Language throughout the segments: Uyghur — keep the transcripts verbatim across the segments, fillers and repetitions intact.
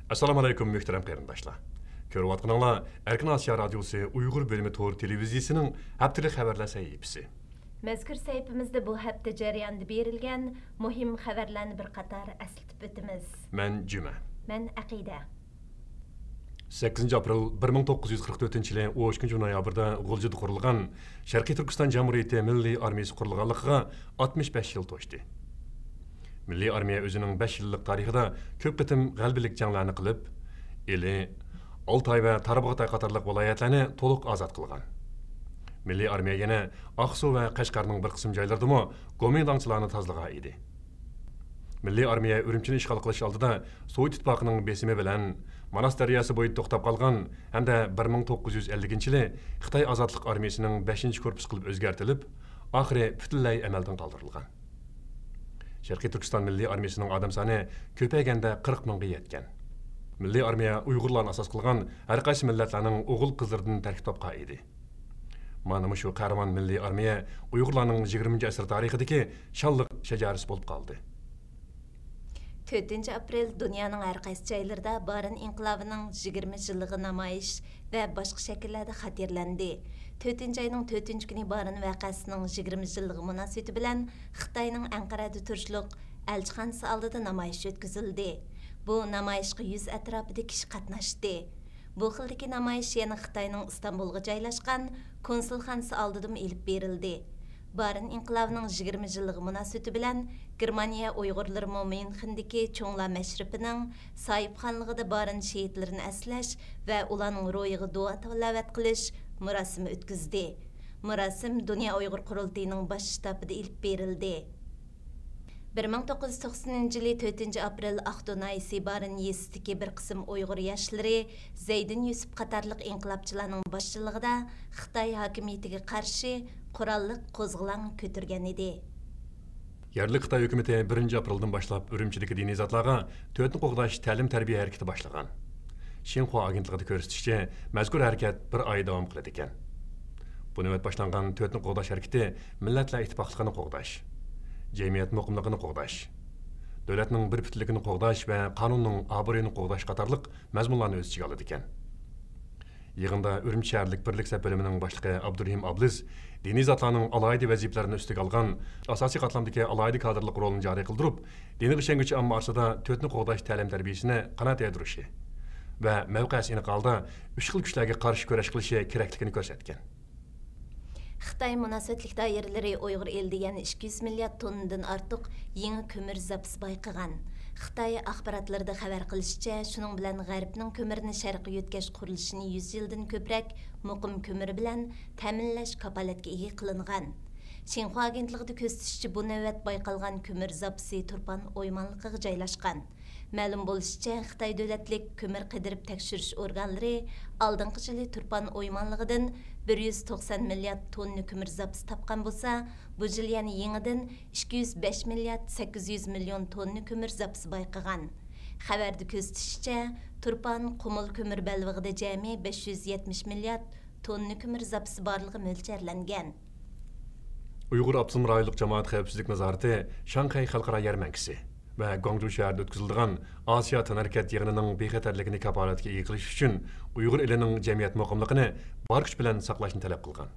ئەسسالامۇ ئەلەيكۇم، مۆھتەرەم قېرىنداشلار. كۆرۈۋاتقىنىڭلار ئەركىن ئاسىيا رادىيوسى ئۇيغۇر بۆلۈمى تور تېلېۋىزىيىسىنىڭ ھەپتىلىك خەۋەرلەر سەھىپىسى. مەزكۇر سەھىپىمىزدە بۇ ھەپتە جەريانىدا بېرىلگەن مۇھىم خەۋەرلەرنى بىر قاتار ئەسلىتىپ ئۆتىمىز. مەن جۈمە. مەن ئەقىدە. سەككىزىنچى ئاپرېل بىر مىڭ توققۇز يۈز قىرىق تۆتىنچى يىلى ئون ئۈچىنچى نويابىردا غۇلجىدا قۇرۇلغان شەرقىي تۈركىستان جۇمھۇرىيىتى مىللىي ئارمىيىسى قۇرۇلغانلىقىغا ئاتمىش بەش يىل توشتى. مىللىي ئارمىيە ئۆزىنىڭ بەش يىللىق تارىخىدا كۆپ قېتىم غەلىبىلىك جەڭلەرنى قىلىپ، ئىلى، ئالتاي ۋە تاربۇغاتاي قاتارلىق ۋىلايەتلەرنى تولۇق ئازاد قىلغان. مىللىي ئارمىيە يەنە ئاقسۇ ۋە قەشقەرنىڭ بىر قىسىم جايلىرىدىمۇ گومىنداڭچىلارنى تازىلىغان ئىدى. مىللىي ئارمىيە ئۈرۈمچىنى ئىشغال قىلىش ئالدىدا سوۋېت ئىتتىپاقىنىڭ بېسىمى بىلەن ماناس دەرياسى بويىدا توختاپ قالغان ھەمدە بىر مىڭ توققۇز يۈز ئەللىكىنچى يىلى خىتاي ئازادلىق ئارمىيىسىنىڭ بەشىنچى كورپۇس قىلىپ ئۆزگەرتىلىپ، ئاخىرى پۈتۈنلەي ئەمەلدىن قالدۇرۇلغان. شەرقىي تۈركىستان مىللىي ئارمىيىسىنىڭ ئادەم سانى كۆپەيگەندە قىرىق مىڭغا يەتكەن. مىللىي ئارمىيە ئۇيغۇرلارنى ئاساس قىلغان ھەر قايسى مىللەتلەرنىڭ ئوغۇل-قىزلىرىدىن تەركىب تاپقان ئىدى. مانا مۇشۇ قەھرىمان مىللىي ئارمىيە ئۇيغۇرلارنىڭ يىگىرمىنچى ئەسىر تارىخىدىكى شانلىق شەجەرىسى بولۇپ قالدى. تۆتىنچى ئاپرېل دۇنيانىڭ ھەر قايسى جايلىرىدا بارىن ئىنقىلابىنىڭ يىگىرمە يىللىقى نامايىش ۋە باشقا شەكىللەردە خاتىرىلەندى. تۆتىنچى ئاينىڭ تۆتىنچى كۈنى بارىن ۋەقەسىنىڭ يىگىرمە يىللىقى مۇناسىۋىتى بىلەن خىتاينىڭ ئەنقەرەدە تۇرۇشلۇق ئەلچىخانىسى ئالدىدا نامايىش ئۆتكۈزۈلدى. بۇ نامايىشقا يۈز ئەتراپىدا كىشى قاتناشتى. بۇ خىلدىكى نامايىش يەنە خىتاينىڭ ئىستانبۇلغا جايلاشقان كونسۇلخانىسى ئالدىدىمۇ ئېلىپ بېرىلدى. بارىن ئىنقىلابىنىڭ يىگىرمە يىللىقى مۇناسىۋىتى بىلەن گېرمانىيە ئۇيغۇرلىرىمۇ ميۇنخېندىكى چوڭلار مەشرىپىنىڭ ساھىبخانلىقىدا بارىن شېھىتلىرىنى ئەسلەش ۋە ئۇلارنىڭ روھىغا دۇئا تىلاۋەت قىلىش مۇراسىمى ئۆتكۈزدى. مۇراسىم دۇنيا ئۇيغۇر قۇرۇلتىيىنىڭ باش شتابىدا ئېلىپ بېرىلدى. بىر مىڭ توققۇز يۈز توقسىنىنچى يىلى تۆتىنچى ئاپرېل ئاقتو ناھىيىسى بارىن يېزىسىدىكى بىر قىسىم ئۇيغۇر ياشلىرى زەيدىن يۈسۈپ قاتارلىق ئىنقىلابچىلارنىڭ باشچىلىقىدا خىتاي ھاكىمىيىتىگە قارشى قوراللىق قوزغىلاڭ كۆتۈرگەن ئىدى. يەرلىك خىتاي ھۆكۈمىتى بىرىنچى ئاپرېلدىن باشلاپ ئۈرۈمچىدىكى دىنىي زاتلارغا تۆتنى قوغداش تەلىم-تەربىيە ھەرىكىتى باشلىغان. شىنخۇا ئاگېنتلىقىدا كۆرسىتىشىچە، مەزكۇر ھەرىكەت بىر ئاي داۋام قىلىدىكەن. بۇ نۆۋەت باشلانغان تۆتنى قوغداش ھەرىكىتى مىللەتلەر ئىتتىپاقلىقىنى قوغداش، جەمئىيەت مۇقىملىقىنى قوغداش، دۆلەتنىڭ بىر پۈتۈنلۈكىنى قوغداش ۋە قانۇننىڭ ئابرۇيىنى قوغداش قاتارلىق مەزمۇنلارنى ئۆز ئىچىگە ئالىدىكەن. يىغىندا ئۈرۈمچى شەھەرلىك بىرلىك سەپ بۆلۈمىنىڭ باشلىقى ئابدۇرېھىم ئابلىز دىنىي زاتلارنىڭ ئالاھىدە ۋەزىپىلەرنى ئۈستىگە ئالغان، ئاساسىي قاتلامدىكى ئالاھىدە كادىرلىق رولىنى جارى قىلدۇرۇپ، دىنىغا ئىشەنگۈچى ئامما ئارىسىدا تۆتنى قوغداش تەلىم-تەربىيىسىنى قانات يايدۇرۇشى ۋە مەۋقەسى ئېنىق ھالدا ئۈچ خىل كۈچلەرگە قارشى كۈرەش قىلىشى كېرەكلىكىنى كۆرسەتكەن. خىتاي مۇناسىۋەتلىك دائىرىلىرى ئۇيغۇر ئېلىدە يەنە ئىككى يۈز مىليارد توننىدىن ئارتۇق يېڭى كۆمۈر زاپىسى بايقىغان. خىتاي ئاخباراتلىرىدا خەۋەر قىلىشىچە، شۇنىڭ بىلەن غەربنىڭ كۆمۈرنى شەرققە يۆتكەش قۇرۇلۇشىنى يۈز يىلدىن كۆپرەك مۇقىم كۆمۈر بىلەن تەمىنلەش كاپالەتكە ئىگە قىلىنغان. شىنخۇا ئاگېنتلىقىدا كۆرسىتىشىچە، بۇ نۆۋەت بايقالغان كۆمۈر زاپىسى تۇرپان ئويمانلىقىغا جايلاشقان. مەلۇم بولۇشىچە، خىتاي دۆلەتلىك كۆمۈر قېدىرىپ تەكشۈرۈش ئورگانلىرى ئالدىنقى يىلى تۇرپان ئويمانلىقىدىن بىر يۈز توقسان مىليارد توننا كۆمۈر زاپىسى تاپقان بولسا، بۇ يىل يەنە يېڭىدىن ئىككى يۈز بەش مىليارد سەككىز يۈز مىليون توننا كۆمۈر زاپىسى بايقىغان. خەۋەردە كۆرسىتىشىچە، تۇرپان قۇمۇل كۆمۈر بەلبېغىدا جەمئىي بەش يۈز يەتمىش مىليارد توننا كۆمۈر زاپىسى بارلىقى مۆلچەرلەنگەن. ئۇيغۇر ئاپتونوم رايونلۇق جامائەت خەۋپسىزلىك نازارىتى شاڭخەي خەلقئارا يەرمەنكىسى ۋە گۇاڭجۇ شەھىرىدە ئۆتكۈزۈلىدىغان ئاسىيا تەنھەرىكەت يىغىنىنىڭ بىخەتەرلىكىنى كاپالەتكە ئىگە قىلىش ئۈچۈن ئۇيغۇر ئېلىنىڭ جەمئىيەت مۇقىملىقىنى بار كۈچ بىلەن ساقلاشنى تەلەپ قىلغان.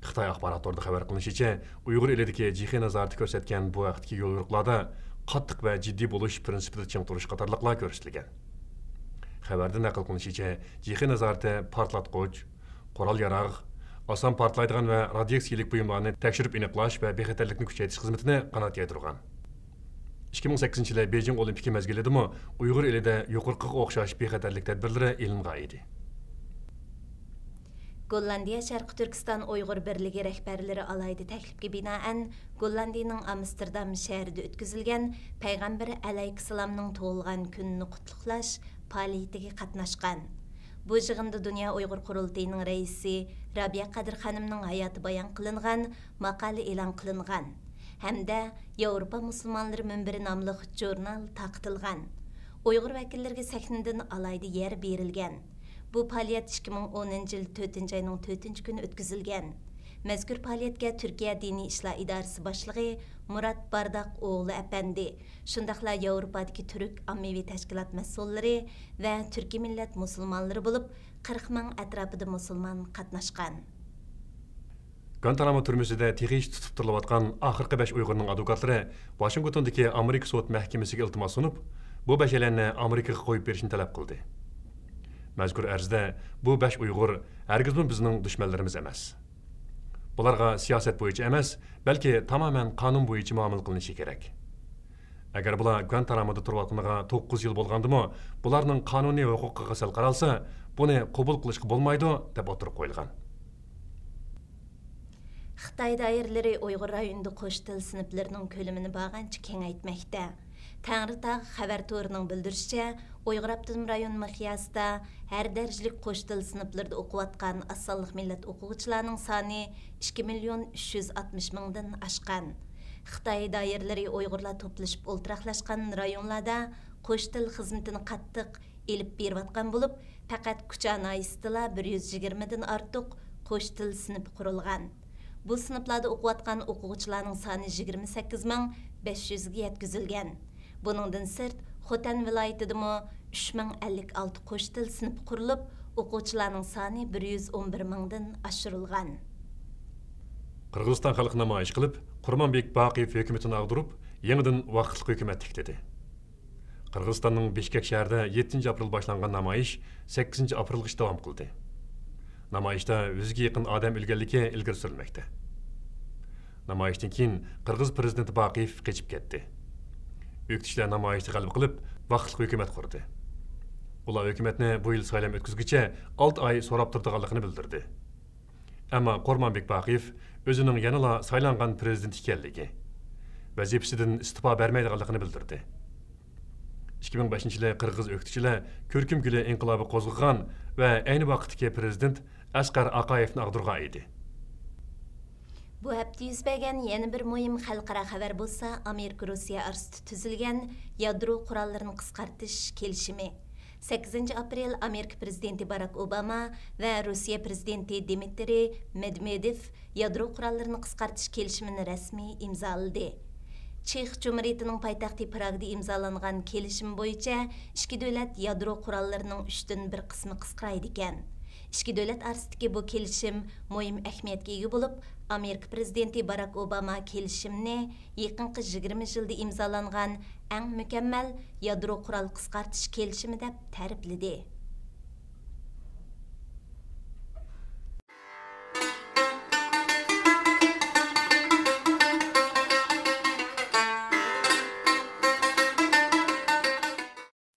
خىتاي ئاخبارات تورىدا خەۋەر قىلىنىشىچە، ئۇيغۇر ئېلىدىكى جىخې نازارىتى كۆرسەتكەن بۇ ھەقتىكى يوليورۇقلاردا قاتتىق ۋە جىددىي بولۇش، پىرىنسىپىدا چىڭ تۇرۇش قاتارلىقلار كۆرسىتىلگەن. خەۋەردە نەقىل قىلىنىشىچە، جىخې نازارىتى پارتلاتقۇچ، قورال-ياراغ، ئاسان پارتلايدىغان ۋە رادىيئاكسىيىلىك بۇيۇملارنى تەكشۈرۈپ ئېنىلىش ۋە بىخەتەرلىكنى كۈچەيتىش خىزمىتىنى قانات يايدۇرغان. ئىككى مىڭ سەككىزىنچى يىلى بېيجىڭ ئولىمپىكى مەزگىلىدىمۇ ئۇيغۇر ئېلىدە يۇقىرىقىغا ئوخشاش بىخەتەرلىك تەدبىرلىرى ئېلىنغان ئىدى. گوللاندىيە شەرقىي تۈركىستان ئۇيغۇر بىرلىكى رەھبەرلىرى ئالاھىدە تەكلىپكە بىنائەن، گوللاندىيىنىڭ ئامستېردام شەھىرىدە ئۆتكۈزۈلگەن پەيغەمبەر ئەلەيھىسسالامنىڭ تۇغۇلغان كۈنىنى قۇتلۇقلاش پائالىيىتىگە قاتناشقان. بۇ يىغىندا دۇنيا ئۇيغۇر قۇرۇلتىيىنىڭ رەئىسى رابىيە قادىر خانىمنىڭ ھاياتى بايان قىلىنغان ماقالە ئېلان قىلىنغان ھەمدە ياۋروپا مۇسۇلمانلىرى مۇنبىرى ناملىق ژۇرنال تارقىتىلغان. ئۇيغۇر ۋەكىللىرىگە سەھنىدىن ئالاھىدە يەر بېرىلگەن. بۇ پائالىيەت ئىككى مىڭ ئونىنچى يىل تۆتىنچى ئاينىڭ تۆتىنچى كۈنى ئۆتكۈزۈلگەن. مەزكۇر پائالىيەتكە تۈركىيە دىنىي ئىشلار ئىدارىسى باشلىقى مۇرات بارداق ئوغلى ئەپەندى، شۇنداقلا ياۋروپادىكى تۈرك ئاممىۋى تەشكىلات مەسئۇللىرى ۋە تۈركىي مىللەت مۇسۇلمانلىرى بولۇپ، قىرىق مىڭ ئەتراپىدا مۇسۇلمان قاتناشقان. گۇانتانامو تۈرمىسىدە تېخىچە تۇتۇپ تۇرۇلۇۋاتقان ئاخىرقى بەش ئۇيغۇرنىڭ ئادۋوكاتلىرى ۋاشىنگتوندىكى ئامېرىكا سوت مەھكىمىسىگە ئىلتىماس سۇنۇپ، بۇ بەشەيلەننى ئامېرىكىغا قويۇپ بېرىشنى تەلەپ قىلدى. مەزكۇر ئەرزدە بۇ بەش ئۇيغۇر ھەرگىزمۇ بىزنىڭ دۈشمەنلىرىمىز ئەمەس. بۇلارغا سىياسەت بويىچە ئەمەس، بەلكى تامامەن قانۇن بويىچە مۇئامىلە قىلىنىشى كېرەك. ئەگەر بۇلار گۇانتانامودا تۇرۇۋاتقىنىغا توققۇز يىل بولغاندىمۇ، بۇلارنىڭ قانۇنىي ھوقۇقىغا سەل قارالسا، بۇنى قوبۇل قىلىشقا بولمايدۇ، دەپ ئوتتۇرىغا قويۇلغان. خىتاي دائىرىلىرى ئۇيغۇر رايونىدا قوش تىل سىنىپلىرىنىڭ كۆلىمىنى بارغانچە كېڭەيتمەكتە. تەڭرىتاغ خەۋەر تورىنىڭ بىلدۈرۈشىچە، ئۇيغۇر ئاپتونوم رايون مىقياسىدا ھەر دەرىجىلىك قوش تىل سىنىپلىرىدا ئوقۇۋاتقان ئاز سانلىق مىللەت ئوقۇغۇچىلارنىڭ سانى ئىككى مىليون ئۈچ يۈز ئاتمىش مىڭدىن ئاشقان. خىتاي دائىرىلىرى ئۇيغۇرلار توپلىشىپ ئولتۇراقلاشقان رايونلاردا قوش تىل خىزمىتىنى قاتتىق ئېلىپ بېرىۋاتقان بولۇپ، پەقەت كۇچا ناھىيىسىدىلا بىر يۈز يىگىرمىدىن ئارتۇق قوش تىل سىنىپى قۇرۇلغان. بۇ سىنىپلاردا ئوقۇۋاتقان ئوقۇغۇچىلارنىڭ سانى يىگىرمە سەككىز مىڭ بەش يۈزگە يەتكۈزۈلگەن. بۇنىڭدىن سىرت، خوتەن ۋىلايىتىدىمۇ ئۈچ مىڭ ئەللىك ئالتە قوش تىل سىنىپى قۇرۇلۇپ، ئوقۇغۇچىلارنىڭ سانى بىر يۈز ئون بىر مىڭدىن ئاشۇرۇلغان. قىرغىزىستان خەلقى نامايىش قىلىپ، قۇرمانبېك باقىيېف ھۆكۈمىتىنى ئاغدۇرۇپ، يېڭىدىن ۋاقىتلىق ھۆكۈمەت تىكلىدى. قىرغىزىستاننىڭ بىشكەك شەھىرىدە يەتتىنچى ئاپرېل باشلانغان نامايىش سەككىزىنچى ئاپرېلغىچە داۋام قىلدى. نامايىشتا يۈزگە يېقىن ئادەم ئۆلگەنلىكى ئىلگىرى سۈرۈلمەكتە. نامايىشتىن كېيىن قىرغىز پىرېزىدېنتى باقىيېف قېچىپ كەتتى. ئۆكتىچىلەر نامايىشتا غەلىبە قىلىپ، ۋاقىتلىق ھۆكۈمەت قۇردى. ئۇلار ھۆكۈمەتنى بۇ يىل سايلام ئۆتكۈزگۈچە ئالتە ئاي سوراپ تۇرىدىغانلىقىنى بىلدۈردى. ئەمما قۇرمانبېك باقىيېف ئۆزىنىڭ يەنىلا سايلانغان پىرېزىدېنت ئىكەنلىكى، ۋەزىپىسىدىن ئىستېپا بەرمەيدىغانلىقىنى بىلدۈردى. ئىككى مىڭ بەشىنچى يىلى قىرغىز ئۆكتىچىلەر كۆركۈم گۈلى ئىنقىلابى قوزغىغان ۋە ئەينى ۋاقىتتىكى پىرېزىدېنت ئەسقەر ئاقايېۋنى ئاغدۇرغان ئىدى. بۇ ھەپتە يۈز بەرگەن يەنە بىر مۇھىم خەلقئارا خەۋەر بولسا، ئامېرىكا روسىيە ئارىسىدا تۈزۈلگەن يادرو قوراللىرىنى قىسقارتىش كېلىشىمى. سەككىزىنچى ئاپرېل ئامېرىكا پىرېزىدېنتى باراك ئوباما ۋە روسىيە پىرېزىدېنتى دىمىترىي مېدۋېدېۋ يادرو قوراللىرىنى قىسقارتىش كېلىشىمىنى رەسمىي ئىمزالىدى. چېخ جۇمھۇرىيىتىنىڭ پايتەختى پراگدا ئىمزالانغان كېلىشىم بويىچە ئىككى دۆلەت يادرو قوراللىرىنىڭ ئۈچتىن بىر قىسمى قىسقىرايدىكەن. ئىككى دۆلەت ئارىسىدىكى بۇ كېلىشىم مۇھىم ئەھمىيەتكە ئىگە بولۇپ، ئامېرىكا پىرېزىدېنتى باراك ئوباما كېلىشىمنى يېقىنقى يىگىرمە يىلدا ئىمزالانغان ئەڭ مۇكەممەل يادرو قورال قىسقارتىش كېلىشىمى دەپ تەرىپلىدى.